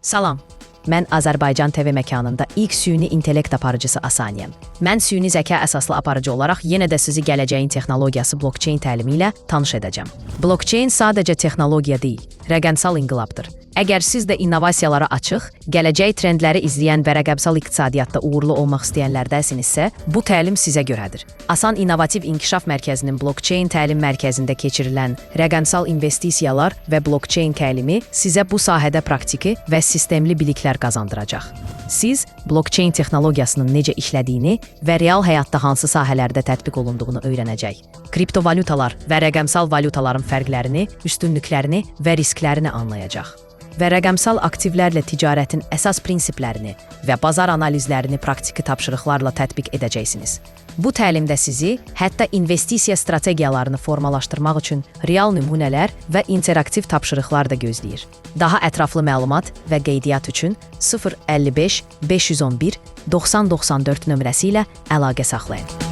Salam. Mən Azərbaycan TV məkanında ilk süni intellekt aparıcısı Asaniyəm. Mən süni zəka əsaslı aparıcı olaraq yenə də sizi gələcəyin texnologiyası blockchain təlimi ilə tanış edəcəm. Blockchain sadəcə texnologiya deyil, rəqəmsal inqilabdır. Əgər siz də innovasiyalara açıq, gələcək trendləri izləyən və rəqəmsal iqtisadiyyatda uğurlu olmaq istəyənlərdənsinizsə, bu təlim sizə görədir. Asan İnnovativ İnkişaf Mərkəzinin blockchain təlim mərkəzində keçirilən rəqəmsal investisiyalar və blockchain təlimi sizə bu sahədə praktiki və sistemli biliklər qazandıracaq. Siz blockchain texnologiyasının necə işlədiyini və real həyatda hansı sahələrdə tətbiq olunduğunu öyrənəcək. Kriptovalyutalar və rəqəmsal valyutaların fərqlərini, üstünlüklərini və risklərini anlayacaq və rəqəmsal aktivlərlə ticarətin əsas prinsiplərini və bazar analizlərini praktiki tapşırıqlarla tətbiq edəcəksiniz. Bu təlimdə sizi hətta investisiya strategiyalarını formalaşdırmaq üçün real nümunələr və interaktiv tapşırıqlar da gözləyir. Daha ətraflı məlumat və qeydiyyat üçün 055 511 90 94 nömrəsi ilə əlaqə saxlayın.